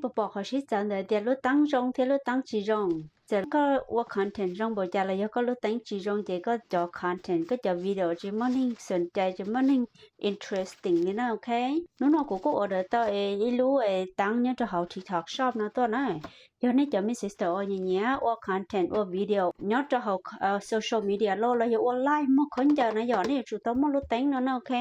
Kuv pom qhov sib txawv ntawd tias lub teeb zoo thiab lub teeb tsis zoo. Txawm koj ua content zoo npaum cas los yog koj lub teeb tsis zoo ces koj cov content, koj cov video tsis muaj neeg xom cai, tsis muaj neeg interesting li na, ok. Hnub no kuv kuj order tau ib lub teeb nyob rau hauv TikTok Shop no tuaj na. Yog nej cov me sister uas nyiam nyiam ua content ua video nyob rau hauv social media los los yog ua live muag khaub ncaws na yom, nej yuav tsum tau muaj lub teeb no na, ok.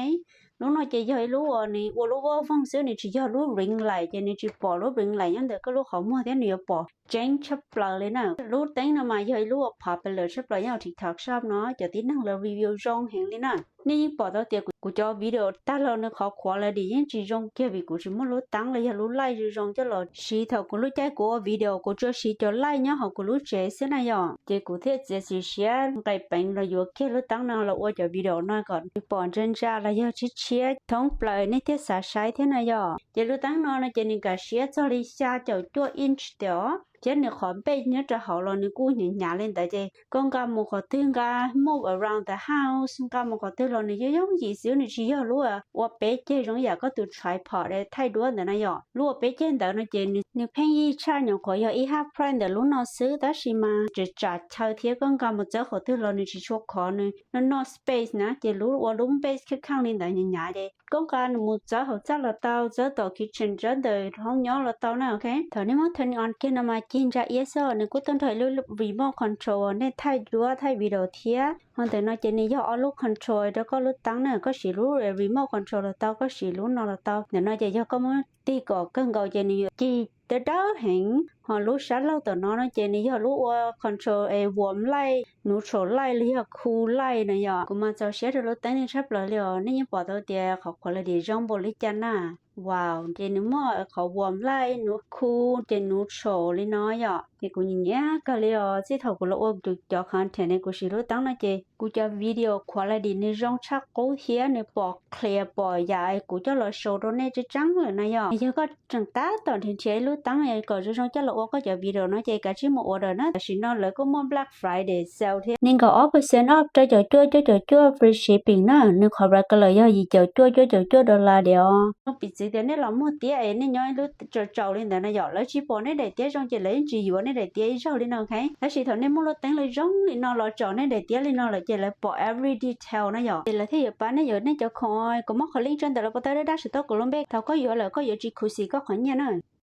Lub no ces yog ib lub uas nws ua lub vaj voog xwb, nws tsis yog lub ring light, ces nws tsis pom lub ring light nyob ntawm koj lub qhov muag thiab nws yuav pom tseeb tshaj plaws li na. Lub teeb no mas yog ib lub uas popular tshaj plaws nyob hauv TikTok Shop no, cov tib neeg lawv review zoo heev li na. Nej yeej pom tau tias kuv cov video tag los nws qhov quality yeej tsis zoo kiag vim kuv tsis muaj lub teeb los yog lub light zoo zoo coj los siv. Thaum kuv lub caij kuv ua video kuv tsuas siv cov light nyob hauv kuv lub tsev xwb na yom, ces kuv thiaj txiav txim siab nqis peev los yuav kiag lub teeb no los ua cov video no kom nws pom ntsa ntsa los yog tshiab tshiab thoob plaws nej thiaj xav saib thiab na yom. Ces lub teeb no no ces nws kam siab txog li xya caum cuaj inch tiag os, thiab nws qhov bench nyob rau hauv los nws kuj hnyav hnyav li ntawd, ces koj nqa mus qhov twg, nqa move around the house, nqa mus qhov twg los nws yooj yooj yim xwb, nws tsis yog lub ua peb ceg zoo yam koj tus tripod thaij duab ntawd na yom. Lub ua peb ceg ntawd no ces nws pheej yig tshaj, nyuam qhuav yog ib half price ntawm lub no xwb, tab sis mas tseem tsam chaw thiab koj nqa mus txawb qhov twg los nws tsis tshua khov, nws noj noj space na. Ces lub ua lub bench kheej kheej li ntawd hnyav hnyav ces koj nqa nws mus txawb hauv txaj los tau, txawb tom kitchen, txawb ntawm hoob nyob los tau na, ok. Thaum nej muab turn on kiag no mas cig ntsa iab xwb, nws kuj tuaj nrog ib lub remote control nej thaij duab thaij video thiab. Ho ntawm no ces nws yog ob lub control rau koj lub teeb na, koj siv lub remote control los tau, koj siv lub no los tau. Ntawm no ces yog koj muab tig kom kawg nkaus ces nws yuav cig dawb dawb heev. Ho lub sab laug tom no no ces nws yog lub ua control es warm light, neutral light los yog cool light na yom. Kuv mas txaus siab rau lub teeb no tshaj plaws li os, nej yeej pom tau tias qhov quality zoo npaum li cas na. Wow, ces nws muaj qhov warm light, nws cool, ces neutral li no yom. Ces kuv nyiam nyiam kawg li os, txij thaum kuv los ua kuv cov content ne kuv siv lub teeb no ces kuv cov video quality nws zoo tshaj qub thiab nws pom clear, pom yam kuv coj los show rau nej tseeb tseeb lawm na yom. Yog koj tseem tab tom nrhiav nrhiav ib lub teeb kom zoo zoo coj los ua koj cov video no ces kav tsij mus order na, tam sim no lawv kuj muaj Black Friday sale thiab, nees nkaum ob percent off rau caum cuaj cuaj caum cuaj free shipping na. Nws qhov regular yog yim caum cuaj cuaj caum cuaj dollar diam os. Piv txwv tias nej los muag tiab es nej nyob ib lub tsaus tsaus li ntawd na yom, lawv tsis pom nej daim tiab zoo ces lawv yeej tsis yuav nej daim tiab ib zaug li no, ok. Tab sis thaum nej muaj lub teeb lawv zoo li no los tsom nej daim tiab li no lawm ces lawv pom every detail na yom, ces lawv thiaj yuav pab nej yuav nej cov khoom. Kuv muab qhov link tso ntawm lub pob tawb dab dab saum tau kuv lub npe, thaum koj yuav lawm koj yuav tsis khuv xim koj qhov nyiaj na.